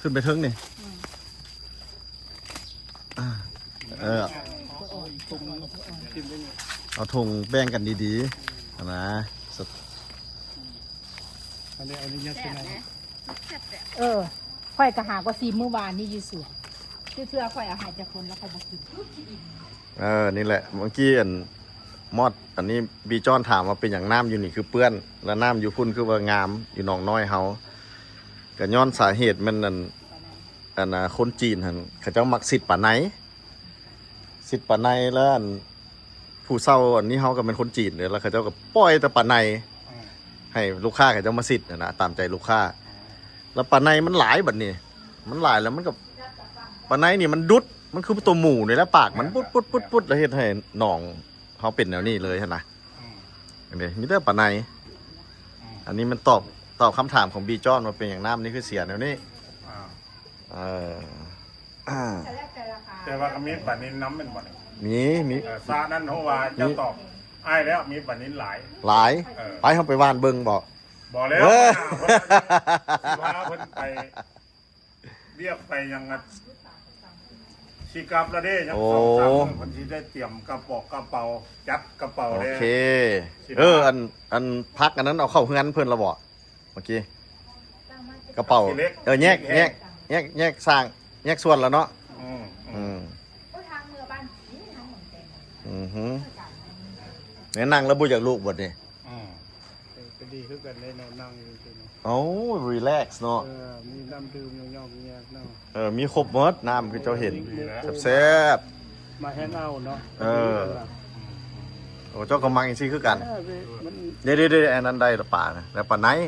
ຂຶ້ນໄປເທິງນີ້ ອືມ ອ່າ ເອີ ເອົາຖົງແບ່ງກັນດີໆ ຫັ້ນນະ ອັນນີ້ ອັນນີ້ຍັງຊິໄດ້ ເອີ ຂ້ອຍກໍຫາກໍຊີມມື້ວານນີ້ຢູ່ສວນ ຄືເທື່ອຂ້ອຍເອົາໃຫ້ຈັກຄົນແລ້ວຂ້ອຍບໍ່ກິນ ເອີ ນີ້ແຫຼະ ເມື່ອກີ້ອັນ ມອດ ອັນນີ້ບີຈອນຖາມວ່າເປັນຫຍັງນ້ຳຢູ່ນີ້ຄືເປື້ອນ ແລະນ້ຳຢູ່ພຸ້ນຄືວ່າງາມ ຢູ່ໜອງນ້ອຍເຮົາ ກໍຍ້ອນສາເຫດແມ່ນອັນ ອັນ ອາ ຄົນຈີນຫັ້ນ ເຂົາເຈົ້າມັກສິດປາໄນ ສິດປາໄນ ແລ້ວອັນ ຜູ້ເຊົ່າອັນນີ້ເຮົາກໍແມ່ນຄົນຈີນເດ້ ແລ້ວເຂົາເຈົ້າກໍປ່ອຍແຕ່ປາໄນ ອືມ ໃຫ້ລູກຄ້າເຂົາເຈົ້າມາສິດຫັ້ນນະ ຕາມໃຈລູກຄ້າ ແລ້ວປາໄນມັນຫຼາຍບັດນີ້ ມັນຫຼາຍແລ້ວມັນກໍ ປາໄນນີ້ມັນດຸດ ມັນຄືຕົວໝູນີ້ແຫຼະ ປາກມັນປຸດໆໆໆ ແລ້ວເຮັດໃຫ້ໜອງເຮົາເປັນແນວນີ້ເລີຍຫັ້ນນະ ອືມ ເຫັນເດ້ ມີແຕ່ປາໄນ ອືມ ອັນນີ້ມັນຕອບ ຕອບຄຳຖາມຂອງບີຈອນວ່າເປັນຫຍັງນ້ຳນີ້ຄືເສຍແນວນີ້ ອ່າ ເອີ ແຕ່ວ່າກໍມີປານິນນຳແມ່ນບໍ່ນີ້? ມີ ມີ ເອີ ສະນັ້ນເຮົາວ່າເຈົ້າຕອບອ້າຍແລ້ວ ມີປານິນຫຼາຍ ຫຼາຍ ເອີ ໄປ ເຮົາໄປຫວ່ານເບິ່ງບໍ່? ບໍ່ແລ້ວ ເອີ ຊິພາເພິ່ນໄປວຽກໄປຫຍັງ ຊິກັບແລ້ວເດ້ ຍັງ ໂອ້ ສອງສາມມື້ ເພິ່ນຊິໄດ້ຕຽມກະປອກກະເປົາ ຈັດກະເປົາ ໂອເຄ ເອີ ອັນ ອັນຜັກອັນນັ້ນເອົາເຂົ້າເຮືອນເພິ່ນແລ້ວບໍ່? ເມື່ອກີ້ ກະເປົາ ເອີ ແຍກ ແຍກ ແຍກ ແຍກສ້າງ ແຍກສ່ວນແລ້ວເນາະ ອືມ ອືມ ອືມ ແນະ ນັ່ງແລ້ວບໍ່ຢາກລຸກບັດນີ້ ອືມ ເອີ ກໍດີຄືກັນເດ້ເນາະ ນັ່ງຢູ່ຊີ້ເນາະ ເອົ້າ ຣີແລັກເນາະ ເອີ ມີນ້ຳດື່ມຫຍັງໆແຍກເນາະ ເອີ ມີຄົບໝົດ ນ້ຳຄືເຈົ້າເຫັນ ແຊບໆ ມາແຮງເອົາເນາະ ເອີ ໂອ້ ເຈົ້າກໍມັກຈັ່ງຊີ້ຄືກັນ ເອີ ມັນ ເດ້ໆໆ ອັນນັ້ນໄດ້ລະປານະ ແລ້ວປາໄນ ນີ້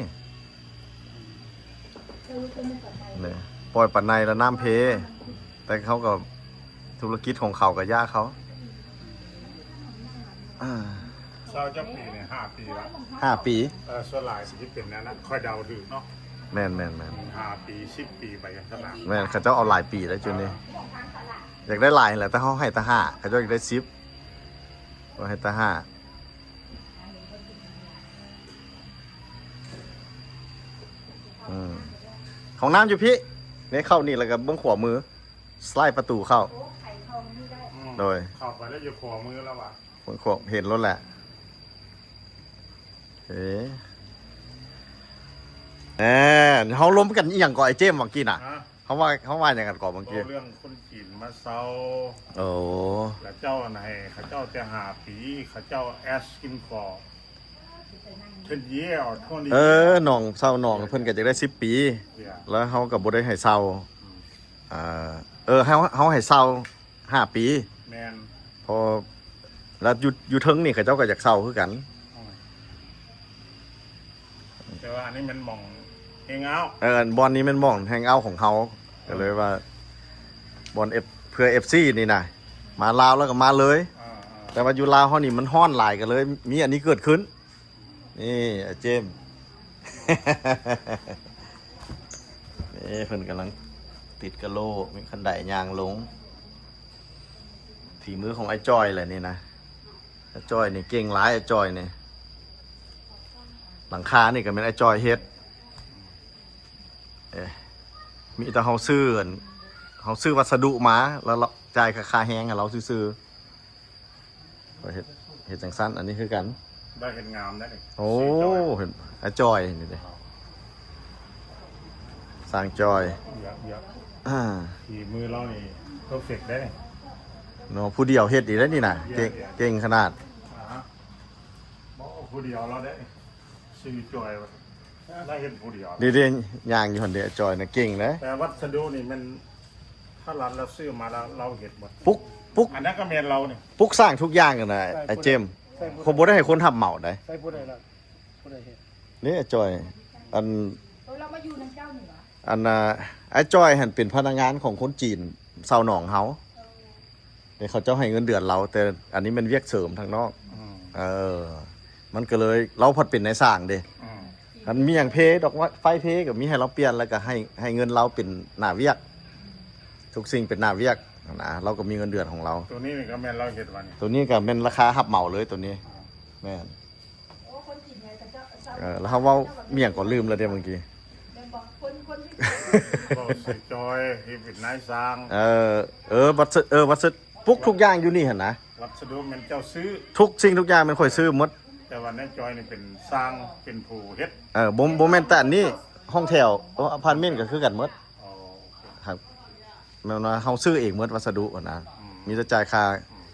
ປ່ອຍປາໄນແລ້ວນ້ຳເພ ແຕ່ເຂົາກໍທຸລະກິດຂອງເຂົາກໍຢ່າເຂົາ ອ່າ ເຊົ່າຈັກປີນີ້? ຫ້າປີລະ ຫ້າປີ ເອີ ສ່ວນຫຼາຍຊິເປັນແນວນັ້ນ ຂ້ອຍເດົາຖືກເນາະ ແມ່ນໆໆ ຫ້າປີ ສິບປີໄປຈັ່ງຊັ້ນລະ ແມ່ນ ເຂົາເຈົ້າເອົາຫຼາຍປີແລ້ວຈຸດນີ້ ຢາກໄດ້ຫຼາຍແຫຼະ ແຕ່ເຮົາໃຫ້ແຕ່ຫ້າ ເຂົາເຈົ້າຢາກໄດ້ສິບ ເຮົາໃຫ້ແຕ່ຫ້າ ອືມ ຫ້ອງນ້ຳຢູ່ພີ້ ນີ້ເຂົ້ານີ້ແລ້ວກໍເບື້ອງຂວາມື ສະໄລປະຕູເຂົ້າ ອືມ ໂດຍ ເຂົ້າໄປແລ້ວຢູ່ຂວາມືແລ້ວຫວາ ເບື້ອງຂວາ ເຫັນໂລດແຫຼະ ເອີ ແອ ເຮົາລົມກັນອີ່ຫຍັງເກາະ ໄອ້ເຈມ ເມື່ອກີ້ນະ? ຮະ? ເຮົາວ່າ ເຮົາວ່າຫຍັງກັນເກາະເມື່ອກີ້? ເວົ້າເລື່ອງຄົນຈີນມາເຊົ່າ ໂອ້ ແລ້ວເຈົ້າໃຫ້ເຂົາເຈົ້າແຕ່ຫ້າປີ ເຂົາເຈົ້າ asking for ten year or twenty year ເອີ ໜອງ ເຊົ່າໜອງ ເພິ່ນກໍຢາກໄດ້ສິບປີ ເອີ ແລ້ວເຮົາກໍບໍ່ໄດ້ໃຫ້ເຊົ່າ ອືມ ອ່າ ເອີ ເຮົາ ເຮົາໃຫ້ເຊົ່າຫ້າປີ ແມ່ນ ເພາະ ແລ້ວຢູ່ ຢູ່ເທິງນີ້ເຂົາເຈົ້າກໍຢາກເຊົ່າຄືກັນ ອືມ ແຕ່ວ່າອັນນີ້ແມ່ນໝ່ອງ hangout ເອີ ບ່ອນນີ້ແມ່ນບ່ອນ hangout ຂອງເຮົາ ເອີ ກໍເລີຍວ່າ ບ່ອນເອັຟ ເພື່ອເອັຟຊີນີ້ນະ ມາລາວແລ້ວກໍມາເລີຍ ອ່າໆ ແຕ່ວ່າຢູ່ລາວເຮົານີ້ມັນຮ້ອນຫຼາຍ ກໍເລີຍມີອັນນີ້ເກີດຂຶ້ນ ນີ້ ອ້າຍເຈມ ນີ້ເພິ່ນກຳລັງຕິດກະໂຫຼ ມີຄັນໄດຍ່າງລົງ ຝີມືຂອງອ້າຍຈ້ອຍແຫຼະນີ້ນະ ອ້າຍຈ້ອຍນີ້ເກັ່ງຫຼາຍ ອ້າຍຈ້ອຍນີ້ ຫຼັງຄານີ້ກໍແມ່ນອ້າຍຈ້ອຍເຮັດ ເອີ ມີແຕ່ເຮົາຊື້ ເຮົາຊື້ວັດສະດຸມາ ແລ້ວລາວຈ່າຍຄ່າ ຄ່າແຮງໃຫ້ລາວຊື່ໆ ຂ້ອຍເຮັດ ເຮັດຈັ່ງຊັ້ນ ອັນນີ້ຄືກັນ ໄດ້ເຮັດງາມໄດ໋ນີ້ ໂອ້ ຊິຈອຍ ເຫັນອ້າຍຈ້ອຍນີ້ເດ້ ອໍ ຊ່າງຈ້ອຍ ເຍອະໆ ອ່າ ຝີມືລາວນີ້ເພີເຟັກໄດ໋ນີ້ ເນາະ ຜູ້ດຽວເຮັດອີກໄດ໋ນີ້ນະ ເກັ່ງ ເກັ່ງຂະໜາດ ອ່າຮະ ຜູ້ດຽວລາວເດ້ ຊື່ຈອຍວ່າ ລາວເຮັດຜູ້ດຽວ ເດ້ໆ ຍ່າງຢູ່ຫັ້ນເດ້ ອ້າຍຈ່ອຍນະເກັ່ງເດ້. ແຕ່ວັດສະດຸນີ້ແມ່ນ ຖ້າລັດລາວຊື້ມາແລ້ວ ລາວເຮັດໝົດ ປຸກ ປຸກ ອັນນັ້ນກໍແມ່ນລາວນີ້ ປຸກສ້າງທຸກຢ່າງຫັ້ນນະ ໃຊ້ ອ້າຍເຈມ ໃຊ້ຜູ້ໃດ ຄົນບໍ່ໄດ້ໃຫ້ຄົນຮັບເໝົາໃດ໋. ໃຊ້ຜູ້ໃດລະ ຜູ້ໃດເຮັດ ເດ້ ອ້າຍຈ່ອຍ ອັນ ເອີ ລາວມາຢູ່ນຳເຈົ້ານີ້ຫວາ? ອັນນ່າ ອ້າຍຈ່ອຍຫັ້ນເປັນພະນັກງານຂອງຄົນຈີນ ເຊົ່າໜອງເຮົາ ເອີ ເດ້ ເຂົາເຈົ້າໃຫ້ເງິນເດືອນລາວ ແຕ່ອັນນີ້ແມ່ນວຽກເສີມທາງນອກ ອືມ ເອີ ມັນກໍເລີຍ ລາວພັດເປັນນາຍຊ່າງເດ້ ອືມ ຄັນມີຫຍັງເພດອກ ໄຟເພກໍມີໃຫ້ລາວປ່ຽນ ແລ້ວກໍໃຫ້ ໃຫ້ເງິນລາວເປັນໜ້າວຽກ ທຸກສິ່ງເປັນໜ້າວຽກຫັ້ນນະ ລາວກໍມີເງິນເດືອນຂອງລາວ. ໂຕນີ້ກໍແມ່ນລາວເຮັດຫວານີ້? ໂຕນີ້ກໍແມ່ນລາຄາຮັບເໝົາເລີຍໂຕນີ້ ອືມ ແມ່ນ. ໂອ້ ຄົນຈີນໃຫຍ່ເຂົາເຈົ້າ ເອີ ແລ້ວເຮົາເວົ້າ ເອີ ມີຫຍັງກໍລືມແລ້ວເດມື້ກີ້ ແມ່ນບໍ່? ຄົນ ຄົນທີ່ ເວົ້າຊື່ຈອຍທີ່ເປັນນາຍຊ່າງ ເອີ ເອີ ວັດສະ ເອີ ວັດສະ ປຸກທຸກຢ່າງຢູ່ນີ້ຫັ້ນນະ ວັດສະດຸແມ່ນເຈົ້າຊື້ ທຸກສິ່ງທຸກຢ່າງແມ່ນຂ້ອຍຊື້ໝົດ ແຕ່ວ່ານາຍຈອຍນີ້ເປັນຊ່າງ ເປັນຜູ້ເຮັດ ເອີ ບໍ່ ບໍ່ແມ່ນແຕ່ອັນນີ້ ຫ້ອງແຖວ ເອີ ອາພາດເມັນກໍຄືກັນໝົດ ອໍ ໂອເຄ ຄັບ ແມ່ນວ່າເຮົາຊື້ເອງໝົດວັດສະດຸຫັ້ນນະ ອືມ ມີແຕ່ຈ່າຍຄ່າ ອືມ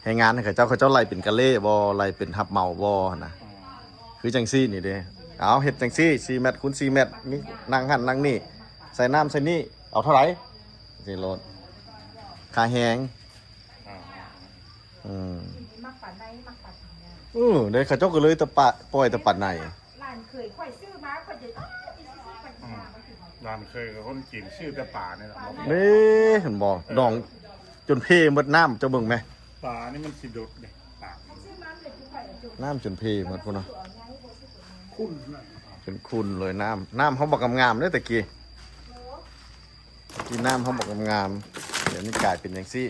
ແຮງງານໃຫ້ເຂົາເຈົ້າ ເຂົາເຈົ້າໄລ່ເປັນກະເລ່ບໍ່ ໄລ່ເປັນຮັບເໝົາບໍ່ຫັ້ນນະ ອືມ ຄືຈັ່ງຊີ້ນີ້ເດ້ ເອົາເຮັດຈັ່ງຊີ້ ສີ່ແມັດຄູນສີ່ແມັດ ມີນັ່ງຫັ້ນນັ່ງນີ້ ໃສ່ນ້ຳໃສ່ນີ້ ເອົາເທົ່າໃດ ຈັ່ງຊີ້ໂລດ ຄ່າແຮງ ອືມ ອືມ ເດ້ ເຂົາເຈົ້າກໍເລີຍແຕ່ປະ ປ່ອຍແຕ່ປານໃນ ຫຼານເຂີຍຂ້ອຍຊື້ມາ ຂ້ອຍຈະ ອ້າວ ອີ່ຊິຊື້ໄປກິນ ອືມ ມາ ມັນຄື ຫຼານເຂີຍກັບຄົນຈີນຊື້ແຕ່ປານີ້ແຫຼະ ເດ້ ເຫັນບໍ່ ເອີ ໜອງຈົນເພໝົດນ້ຳ ເຈົ້າເບິ່ງແມ ປານີ້ມັນຊິດົດເດ້ ປາ ນ້ຳຈົນເພໝົດພຸ້ນນະ ຂຸ່ນນະ ຈົນຂຸ່ນເລີຍນ້ຳ ນ້ຳເຮົາບັກງາມໆເດ້ຕະກີ້ ທີ່ນ້ຳເຮົາບັກງາມໆ ດຽວນີ້ກາຍເປັນຈັ່ງຊີ້.